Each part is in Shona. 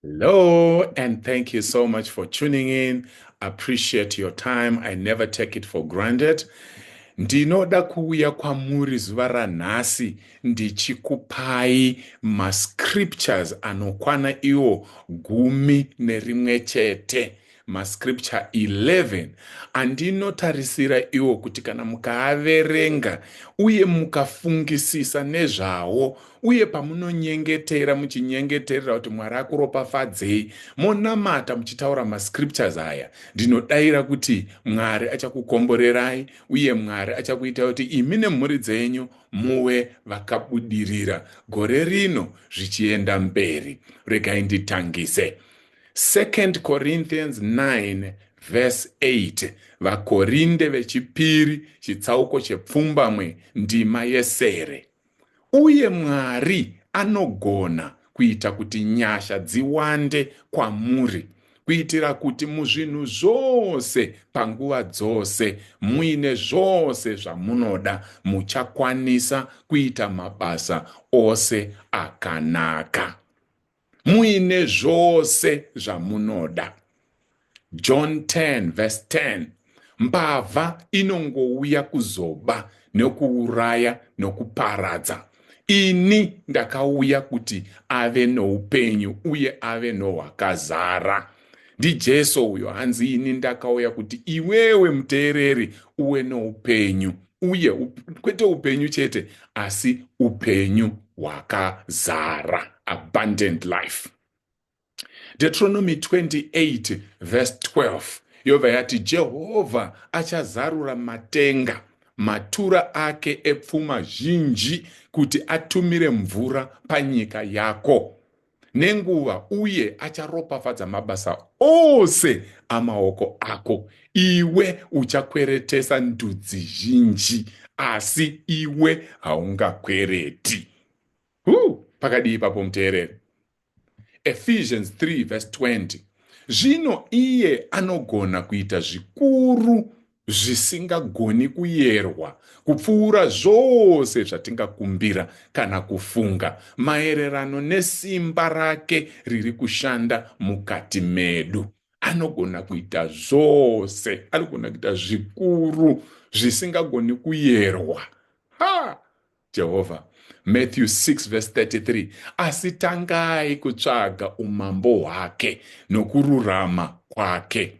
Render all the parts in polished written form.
Hello, and thank you so much for tuning in. Appreciate your time. I never take it for granted. Ndinoda kuuya kwamuri zuva ranhasi ndichikupai mascriptures anokwana iwo 11, mascripture 11 andinotarisira iwo kuti kana mukaaverenga uye mukafungisisa nezvawo, uye pamunonyengetera muchinyengeterera kuti Mwari akuropafadzei, monamata muchitaura mascriptures aya, ndinodayira kuti Mwari achakukomborerai uye Mwari achakuita kuti imi nemhuri dzenyu muve vakabudirira gore rino zvichienda mberi. Regai nditangise. 2 Corinthians 9 verse 8, Vakorinde vechipiri chitsauko chepfumbamwe ndima yesere: "Uye Mwari anogona kuita kuti nyasha dziwande kwamuri, kuitira kuti muzvinhu zvose panguva dzose muine zvose zvamunoda, muchakwanisa kuita mabasa ose akanaka." Muine zvose zvamunoda. John 10 verse 10: "Mbavha inongouya kuzoba nekuuraya nokuparadza. Ini ndakauya kuti ave noupenyu uye ave nohwakazara." NdiJesu uyo, hanzi, "Ini ndakauya kuti iwewe muteereri uwe noupenyu, uye kwete upenyu chete, asi upenyu hwakazara, abundant life." Deuteronomy 28 verse 12 yobva yati, "Jehovha achazarura matenga, matura ake epfuma zhinji, kuti atumire mvura panyika yako nenguva, uye acharopafadza mabasa ose amaoko ako. Iwe uchakweretesa ndudzi zhinji, asi iwe haungakwereti." Hu, pakadii ipapo, muteereri? Ephesians 3 verse 20: "Zvino iye anogona kuita zvikuru zvisingagoni kuyerwa kupfuura zvose zvatingakumbira kana kufunga, maererano nesimba rake riri kushanda mukati medu." Anogona kuita zvose, anogona kuita zvikuru zvisingagoni kuyerwa. Ha, Jehovha! Matthew 6 verse 33: "Asi tangai kutsvaga umambo hwake nokururama kwake,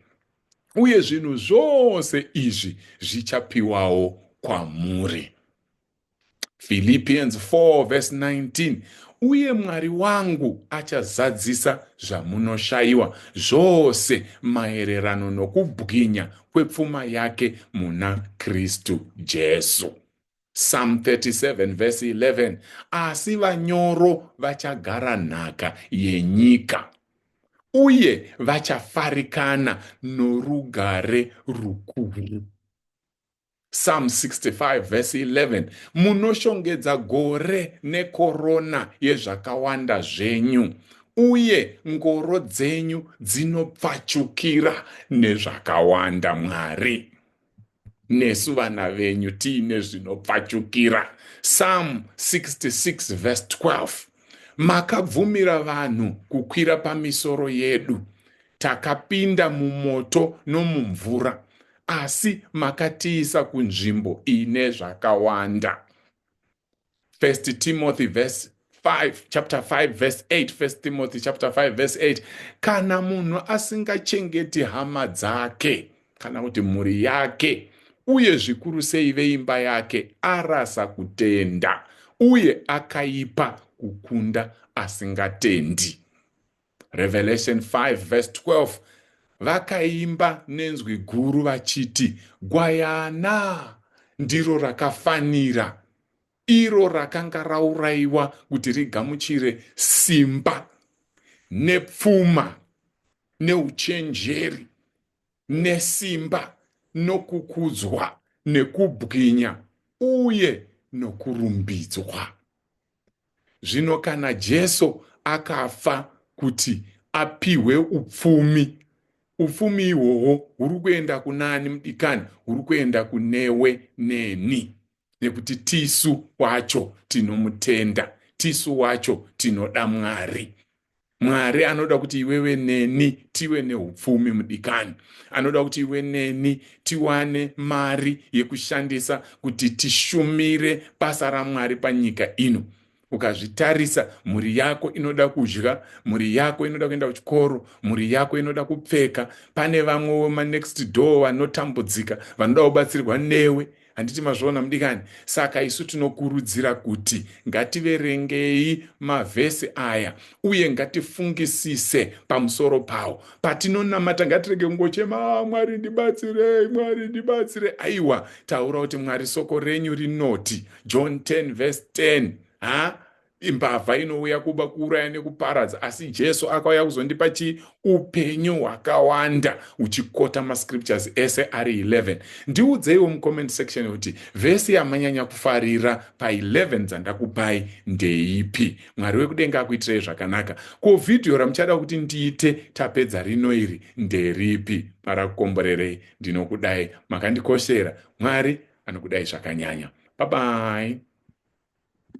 uye zvinhu zvose izvi zvichapiwawo kwamuri." Philippians 4 verse 19: "Uye Mwari wangu achazadzisa zvamunoshayiwa zvose maererano nokubwinya kwepfuma yake muna Kristu Jesu." Psalm 37 verse 11: "Asi vanyoro vachagara nhaka yenyika, uye vachafarikana norugare rukuru." Psalm 65 verse 11: "Munoshongedza gore nekorona yezvakawanda zvenyu, uye ngoro dzenyu dzinopfachukira nezvakawanda." Mwari, nesu vana venyu tiine zvinopfachukira. Psalm 66 verse 12: "Makabvumira vanhu kukwira pamisoro yedu. Takapinda mumoto nomumvura, asi makatiisa kunzvimbo ine zvakawanda." First Timothy verse 5, chapter 5 verse 8, First Timothy chapter 5 verse 8: "Kana munhu asingachengeti hama dzake, kana kuti mhuri yake, uye zvikuru sei veimba yake, arasa kutenda uye akaipa kukunda asingatendi." Revelation 5 verse 12: "Vakaimba nenzwi guru vachiti, Gwayana ndiro rakafanira, iro rakanga raurayiwa, kuti rigamuchire simba nepfuma neuchenjeri nesimba nokukudzwa nekubwinya uye nokurumbidzwa." Zvino kana Jesu akafa kuti apiwe upfumi, upfumi ihwohwo huri kuenda kunani, mudikani? Huri kuenda kunewe neni, nekuti tisu wacho tinomutenda, tisu wacho tinoda Mwari. Mwari anoda kuti iwewe neni tive neupfumi, mudikani. Anoda kuti iwe neni tiwane mari yekushandisa kuti tishumire basa raMwari panyika ino. Ukazvitarisa, mhuri yako inoda kudya, mhuri yako inoda kuenda kuchikoro, mhuri yako inoda kupfeka. Pane vamwewo manext door vanotambudzika, vanoda kubatsirwa newe. Handiti mazviona, mudikani? Saka isu tinokurudzira kuti ngativerengei mavhesi aya uye ngatifungisise pamusoro pawo patinonamata. Ngatirege kungochema, ah, "Mwari ndibatsirei, Mwari ndibatsirei." Aiwa, taura kuti, "Mwari, soko renyu rinoti, John 10 verse 10, ha, imbavha inouya kuba, kuuraya nekuparadza, asi Jesu akauya kuzondipa chii? Upenyu hwakawanda." Uchiquota mascriptures ese ari 11. Ndiudzeiwo mucomment section kuti vhesi yamanyanya kufarira pa11 dzandakupai ndeipi. Mwari wekudenga akuitirei zvakanaka. Ko vhidhiyo ramuchada kuti ndiite tapedza rino iri nderipi? Mwari akukomborerei. Ndinokudai, makandikoshera. Mwari anokudai zvakanyanya. Bye bye.